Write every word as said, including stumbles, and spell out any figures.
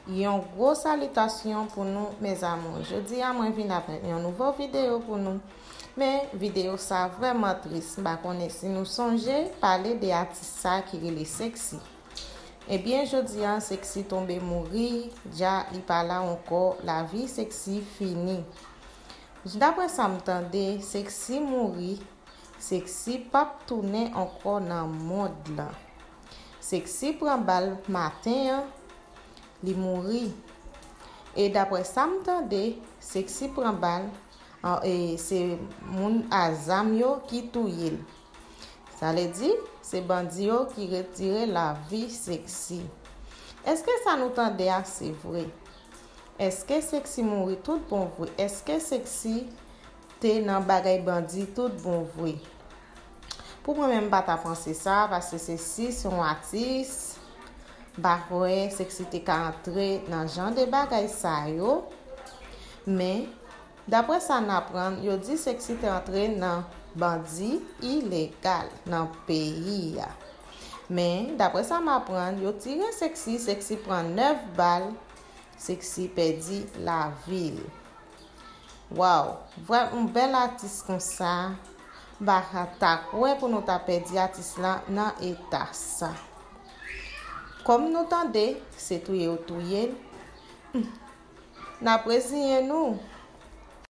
Yon gwo salitasyon pou nou, mes amours. Jodi a, mwen vin avèk yon nouvo videyo pou nou. Men, videyo sa vrèman tris. M pa konnen si nou sonje pale de atis sa ki rele Sexy. Ebyen, jodi a, Sexy tonbe mouri, dja li pa la ankò, lavi Sexy fini. Daprè sa m tande, Sexy mouri, Sexy p ap tounen ankò nan mond lan. Sexy pran bal maten an, li mouri. E daprè sa m tande, Sexy pran bal, an, e se moun a zam yo ki touye l. Sa vle di, se bandi yo ki retire lavi Sexy. Èske sa nou tande a se vre? Èske Sexy mouri tout bon vre? Èske Sexy te nan bagay bandi tout bon vre? Pou mwen menm, m pa ta panse sa, paske Sexy se yon atis. M pa kwè Sexy te ka antre nan jan de bagay sa yo. Men, daprè sa n aprann, yo di Sexy te antre nan bandi ilegal nan peyi a. Men, daprè sa m aprann, yo tire Sexy, Sexy pran nèf bal, Sexy pèdi lavi l. Waw, vrèman yon bèl atis konsa, m pa ka ta kwè pou nou ta pèdi atis la nan eta sa. Kòm nou tande, se touye yo touye l. Hmm. N ap reziyen nou.